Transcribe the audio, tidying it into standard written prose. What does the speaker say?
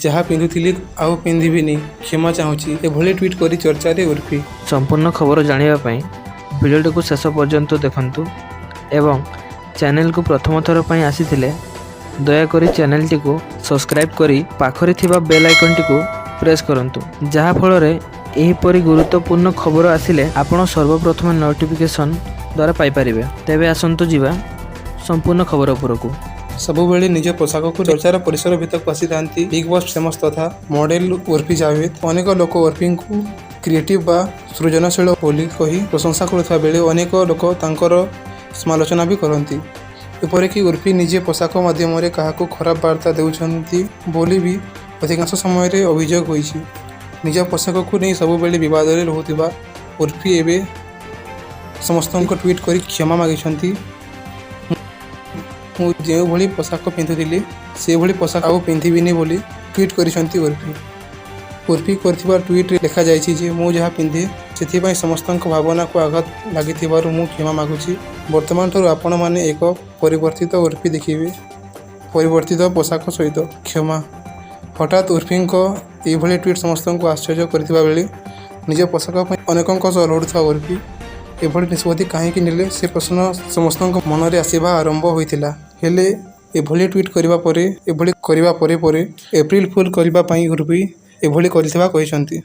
ଯାହା ପିନ୍ଧୁଥିଲି ଆଉ ପିନ୍ଧିବିନି, କ୍ଷମା ଚାହୁଁଛି। ଏଭଳି ଟ୍ୱିଟ୍ କରି ଚର୍ଚ୍ଚାରେ ଉର୍ଫି। ସମ୍ପୂର୍ଣ୍ଣ ଖବର ଜାଣିବା ପାଇଁ ଭିଡ଼ିଓଟିକୁ ଶେଷ ପର୍ଯ୍ୟନ୍ତ ଦେଖନ୍ତୁ ଏବଂ ଚ୍ୟାନେଲକୁ ପ୍ରଥମ ଥର ପାଇଁ ଆସିଥିଲେ ଦୟାକରି ଚ୍ୟାନେଲଟିକୁ ସବସ୍କ୍ରାଇବ୍ କରି ପାଖରେ ଥିବା ବେଲ୍ ଆଇକନ୍ଟିକୁ ପ୍ରେସ୍ କରନ୍ତୁ, ଯାହାଫଳରେ ଏହିପରି ଗୁରୁତ୍ୱପୂର୍ଣ୍ଣ ଖବର ଆସିଲେ ଆପଣ ସର୍ବପ୍ରଥମେ ନୋଟିଫିକେସନ୍ ଦ୍ୱାରା ପାଇପାରିବେ। ତେବେ ଆସନ୍ତୁ ଯିବା ସମ୍ପୂର୍ଣ୍ଣ ଖବର ଉପରକୁ। ସବୁବେଳେ ନିଜ ପୋଷାକକୁ ଚର୍ଚ୍ଚାର ପରିସର ଭିତରକୁ ଆସିଥାନ୍ତି ବିଗ୍ ବସ୍ ଫେମସ୍ ତଥା ମଡେଲ ଉର୍ଫି ଜାଭେଦ। ଅନେକ ଲୋକ ଉର୍ଫିଙ୍କୁ କ୍ରିଏଟିଭ୍ ବା ସୃଜନଶୀଳ ବୋଲି କହି ପ୍ରଶଂସା କରୁଥିବା ବେଳେ ଅନେକ ଲୋକ ତାଙ୍କର ସମାଲୋଚନା ବି କରନ୍ତି। ଏପରିକି ଉର୍ଫି ନିଜେ ପୋଷାକ ମାଧ୍ୟମରେ କାହାକୁ ଖରାପ ବାର୍ତ୍ତା ଦେଉଛନ୍ତି ବୋଲି ବି ଅଧିକାଂଶ ସମୟରେ ଅଭିଯୋଗ ହୋଇଛି। ନିଜ ପୋଷାକକୁ ନେଇ ସବୁବେଳେ ବିବାଦରେ ରହୁଥିବା ଉର୍ଫି ଏବେ ସମସ୍ତଙ୍କୁ ଟ୍ୱିଟ୍ କରି କ୍ଷମା ମାଗିଛନ୍ତି। ମୁଁ ଯେଉଁଭଳି ପୋଷାକ ପିନ୍ଧୁଥିଲି, ସେଭଳି ପୋଷାକ ଆଉ ପିନ୍ଧିବିନି ବୋଲି ଟ୍ୱିଟ୍ କରିଛନ୍ତି ଉର୍ଫି। ଉର୍ଫି କରିଥିବା ଟ୍ୱିଟ୍ରେ ଲେଖାଯାଇଛି ଯେ, ମୁଁ ଯାହା ପିନ୍ଧେ ସେଥିପାଇଁ ସମସ୍ତଙ୍କ ଭାବନାକୁ ଆଘାତ ଲାଗିଥିବାରୁ ମୁଁ କ୍ଷମା ମାଗୁଛି। ବର୍ତ୍ତମାନଠାରୁ ଆପଣମାନେ ଏକ ପରିବର୍ତ୍ତିତ ଉର୍ଫି ଦେଖିବେ, ପରିବର୍ତ୍ତିତ ପୋଷାକ ସହିତ। କ୍ଷମା। ହଠାତ୍ ଉର୍ଫିଙ୍କ ଏଭଳି ଟ୍ୱିଟ୍ ସମସ୍ତଙ୍କୁ ଆଶ୍ଚର୍ଯ୍ୟ କରିଥିବା ବେଳେ ନିଜ ପୋଷାକ ପାଇଁ ଅନେକଙ୍କ ସହ ଲଢ଼ୁଥିବା ଉର୍ଫି ଏଭଳି ନିଷ୍ପତ୍ତି କାହିଁକି ନେଲେ, ସେ ପ୍ରଶ୍ନ ସମସ୍ତଙ୍କ ମନରେ ଆସିବା ଆରମ୍ଭ ହୋଇଥିଲା। ହେଲେ ଏଭଳି ଟ୍ୱିଟ୍ କରିବା ପରେ ଏଭଳି କରିବା ପରେ ପରେ ଏପ୍ରିଲ ଫୁଲ୍ କରିବା ପାଇଁ ଉର୍ଫି ଏଭଳି କରିଥିବା କହିଛନ୍ତି।